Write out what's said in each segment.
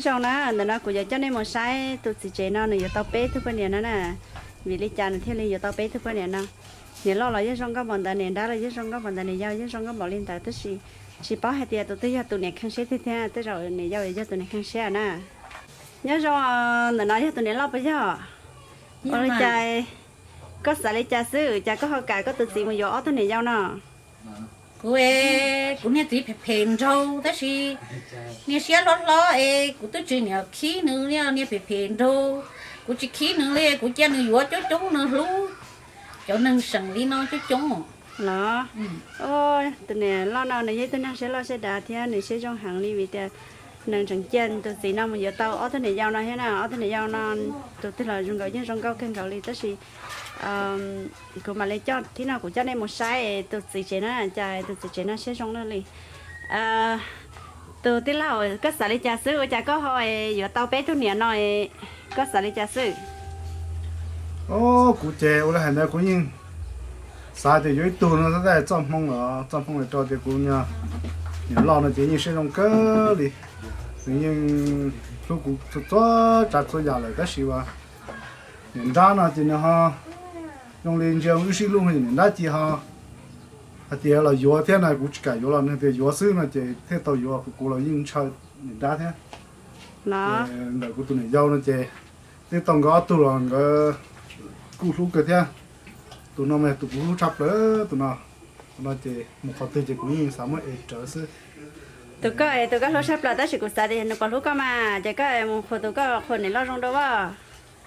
Zoo na, ntawm no kuv yuav coj nej mus saib tus txiv tsev no nws yuav tau peb tug poj niam no na. Vim li cas nws thiaj li yuav tau peb tug poj niam no? Niam loj los yeej zoo nkauj npaum ntawd, niam nrab los yeej zoo nkauj npaum ntawd, niam yau yeej zoo nkauj npaum li ntawd, tab sis tsis paub hais tias tus twg yog tus niam kheej siab tiag thiab, tej zaum niam yau yog tus niam kheej siab na. Nyob zoo, ntawm no yog tus niam loj puas yog? Ua li cas, koj xav li cas xwb cas koj ho kam koj tus txiv mus yuav ob tug niam yau no? Kuv, kuv niag txiv phem phem nraug tab sis niag siab hlob hlob es kuv twb tsis niam khib nws li, niag phem phem nraug. Kuv tsis khib nws li, kuv cia nws yuav coob coob, nws hlub cov neeg seem li no coob coob. Los, tus niam loj no nws yog ib tug neeg siab loj siab dav thiab nws siab zoo heev li vim tias nws tseem cia tus txiv no mus yuav tau ob tug niam yau no thiab na. Ob tug niam yau no tus twg los zoo nkaus yeej zoo nkauj kawg nkaus li, tab sis kuv mam li coj, thib no kuv coj nej mus saib tus txiv tsev na, cas tus txiv tsev no siab zoo luaj li. Tus tij laug, koj xav li cas xwb ua cas koj ho yuav tau peb tug niam no? Koj xav li cas xwb? Kuv ces ua li hais ntawd kuv yeej xav tias yuav ib tug no xwb, tab sis txoj hmoo los txoj hmoo los rau tias kuv niam loj no ces yeej siab zoo kawg li, nws yeej hlub kuv txhua txhua tsav txhua yam lawm, tab sis uas niam nrab no ces nws ho zoo li ntsia wb sib hlub, niam nrab ces ho hais tias los yuav thiab no, kuv tsis kam yuav los nws tias yuav xwb no ces thiaj tau yuav, kuv los yeej ntshaw niam nrab thiab. Ntawm kuv tus niam yau no ces twb tau nkawd ob tug los nkawd kuj hlub kawg thiab. Tus no mas yog tus kuv hlub tshaj plaws, tus no. Tus no ces mus qhov twg ces kuv yeej xav muab es rawv xwb. Tus koj es tus koj hlub tshaj plaws, tab sis kuv xav tias nws puas hlub koj mas, ces koj mus qhuas tus koj qhuas niam loj zoo dua as.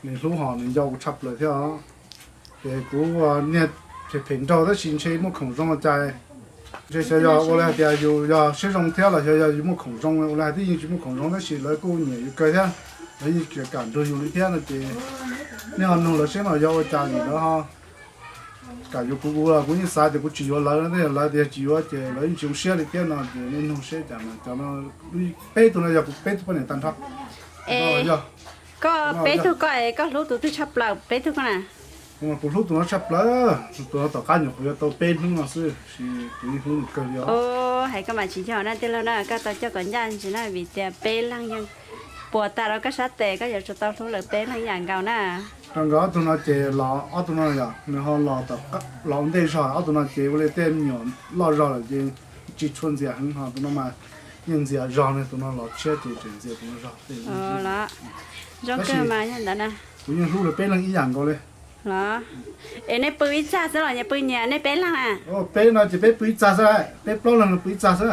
Nws hlub hos nws nco kuv tshaj plaws thiab os. Ces kuv niag phem phem nraug tab sis ntshe muaj khoom zoo cas. Ntshe xyov yog ua li hais tias yus yog siab zoo thiab los xyov yog yus muaj khoom zoo, ua li hais twb yeej tsis muaj khoom zoo tab sis lawv kuj nyiam yus kawg thiab, lawv yeej kam nrug yus li thiab no ces nej ho nug lawv seb mas yog ua cas lawv ho kam yuav kuv. Kuv los kuv yeej xav tias kuv tsis yuav lawv, yog lawv tias tsis yuav ces lawv yeej tsis zoo siab li thiab no ces nej nug seb cas mas cov no, peb tug no yog kuv peb tug poj niam tag nrho. Koj peb tug koj es koj hlub tus twg tshaj plaws peb tug koj na? Kuv hlub tus no tshaj plaws, tus no tom qab nyuam qhuav yuav tau peb hnub no xwb, kuv yeej hlub nws kawg li os. Hais koj mas tsis yog na tij laug na, koj tau coj kom ncaj ntsis na, vim tias peb leeg yog puas tas rau koj sab tes, koj yuav tsum tau hlub lawv peb leeg ib yam nkaus na. Rau nkawd ob tug no ces los ob tug no yog nws ho los ua ntej zog, ob tug no ces ua li tej me nyuam loj zog lawm ces tsis tshua ntxias heev, ho tus no mas yeej ntxias zog ne, tus no los tshiab ces tseem ntxias tus no zog. Los zoo kawg mas yog ntawd na. Kuv yeej hlub lawv peb leeg ib yam nkaus li. Los, es nej pw ib txaj xwb los nyias pw nyias nej peb leeg na? Peb no ces peb pw ib txaj xwb, peb plaub leeg no pw ib txaj xwb.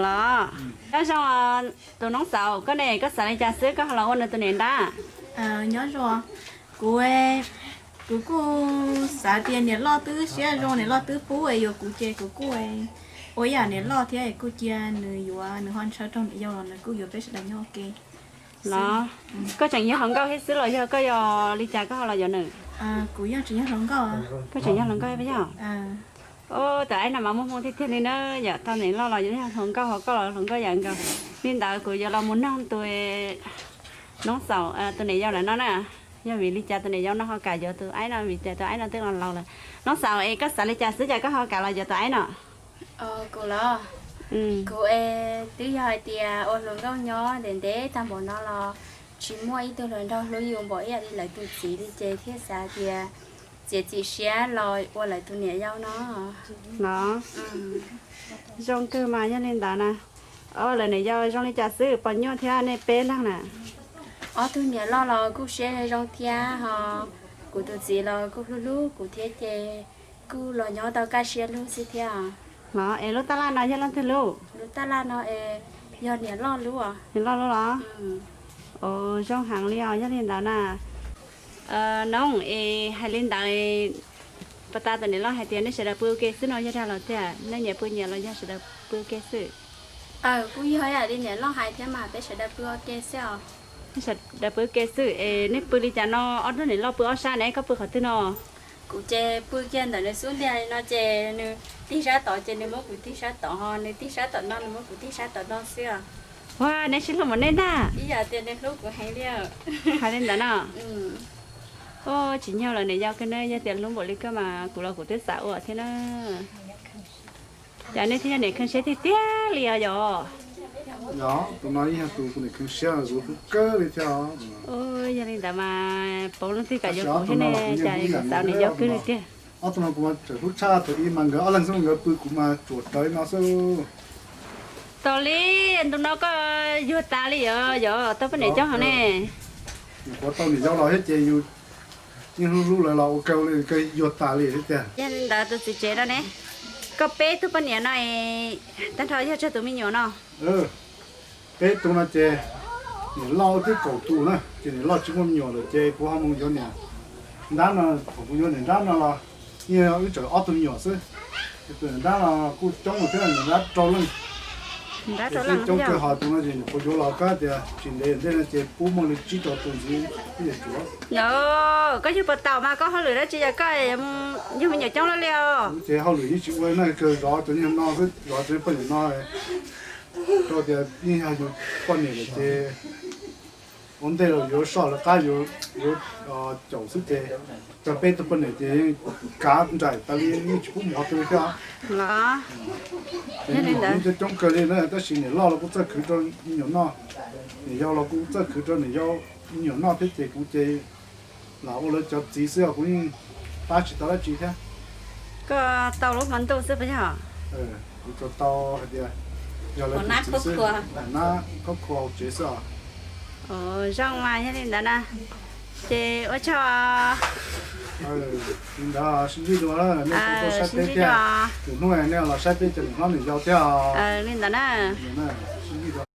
Los, nyob zoo tus noob xauv, koj ne koj xav li cas xwb koj ho los ua nws tus niam nrab? Nyob zoo, kuv, kuv kuj xav tias niam loj twb siab zoo, niam loj twb pub yuav kuv ces kuv kuj ua ib yam niam loj thiab kuj cia nws yuav, nws ho ntshaw raug niam yau los nws kuj yuav peb sawv daws nyob ua ke. Los, koj tseem yog hluas nkauj thiab xwb los yog koj yog li cas koj ho los yuav nws? Kuv yeej tseem yog hluas nkauj. Koj tseem yog hluas nkauj thiab yog? Tus aib no mas muaj hmoo tiag tiag li na, yam tau niam loj los yog hluas nkauj, ho koj los hluas nkauj yam nkaus. Li ntawd kuv yuav los mus noog tus noob xauv, tus niam yau lawm no na, yog vim li cas tus niam yau no ho kam yuav tus aib no, vim tias tus aib no twb los laus lawm. Noob xauv es koj xav li cas xwb cas koj ho kam los yuav tus aib no? Kuv los, kuv es twb yog hais tias ua hluas nkauj nyob ntev ntev tag npaum no los tsis muaj ib tug hluas nraug hlub yus npaum ib yam li lawv tus txiv li ces thiaj xav tias txiav txim siab los ua lawv tus niam yau no. Los, zoo kawg mas yog li ntawd na. Lawv niam yau zoo li cas xwb, pog nyuaj thiab nej peb leeg na? Ob tug niam loj los kuj siab zoo thiab ho kuv tus txiv los kuj hlub hlub kuv thiab ces kuj los nyob tau kaj siab lug xwb thiab. Los es lub tab laj no yog leej twg lub? Lub tab laj no es yog niam loj lub. Niam loj lub los? Zoo heev li os, yog li ntawd na. Noob es hais li ntawd, puas tas tus niam loj hais tias nej sawv daws pw ua ke xwb no yog dag los tiag, nej nyias pw nyias los yog sawv daws pw ua ke xwb? Kuj yog ib yam li niam loj hais thiab mas peb sawv daws pw ua ke xwb os. Nej sawv daws pw ua ke xwb es nej pw li cas no, ob tug niam loj pw ob sab ne, koj pw qhov twg no? Kuv ces pw kiag ntawm nws xub ntiag li no ces nws tig sab tod ces nws muab kuv tig sab tod, ho nws tig sab tom no nws muab kuv tig sab tom no xwb os. Ua, neb sib hlub npaum nej ntag. Ib yam tias nws hlub kuv heev li. Hais li ntawd no. Tsis nyog lawm niam yau kawg ne, yog tias hlub npaum li koj mas kuv los kuv twb xav ua thiab na. Cas nej thiaj yog niam kheej siab tiag tiag li os yom? Yog, tus no ib yog tus kuv niam kheev siab zuv hlub kawg li thiab. Yog li ntawd mas paub leej twg kam yuav kuv thiab ne, cas kuv xav niam yau kawg li tiag. Ob tug no kuv mas tseem hlub tshaj tus ib mas nkawd ob leeg xwb, nkawd pw kuv mas tsuam rawv no xwb. Tos li, ntu no koj yuag tas li os, yog tau poj niam coob heev ne. Kuv tau niam yau los thiab ces yus yeej hlub hlub lawv los ua kawg li, kawg yuag tas li thiab tiag. Yog li ntawd tus txiv tsev no ne, koj peb tug poj niam no, tag nrho yog tsawg tus me nyuam no? Peb tug no ces niam loj twb kaum tus na, ces niam loj tsis muaj me nyuam lawm ces kuv ho mus yuav niam nrab no, thaum kuv yuav niam nrab no los yeej wb tseem ob tug me nyuam xwb. Tus niam nrab no kuj coob thiab, niam nrab rau leej. Ces twb coob kawg, ho tus no ces nyuam qhuav yuav los kab tias tsis ntev ntej no ces pub muaj li tsib rau tus ntxiv. Koj yug puas tau mas koj hauj lwm dab tsi yog koj yug me nyuam coob loj li os? Ces hauj lwm yeej tsis ua na, kawg zov cov niag no xwb, zov cov poj niam no. Rau tias yeej yog yus poj niam lawm ces ua ntej los yuav soj lawv qab yuav caum xwb ces cog peb tug poj niam ces yeej kav nraim tas li, yeej tsis pub mus qhov twg thiab. Ces yeej coob coob kawg li na, tab sis niam loj los kuj txawj khwv rau me nyuam noj, niam yau los kuj txawj khwv rau niam yau me nyuam noj thiab ces kuv ces lam ua lawv cov txiv xwb os, kuv yeej pab tsis tau dab tsi thiab. Koj tau lub hmo ntuj xwb puas yog? Kuv tsuas tau hais tias yog lawv tus txiv xwb, nab khob khua hauv tsev xwb os. Zoo mas yog li ntawd na, ces ua tsaug. Li ntawd sib ntsib dua, nej kuj tuaj saib peb thiab, lwm hnub nej los saib peb cov niam hlob niam yau thiab. Li ntawd na. Sib ntsib dua.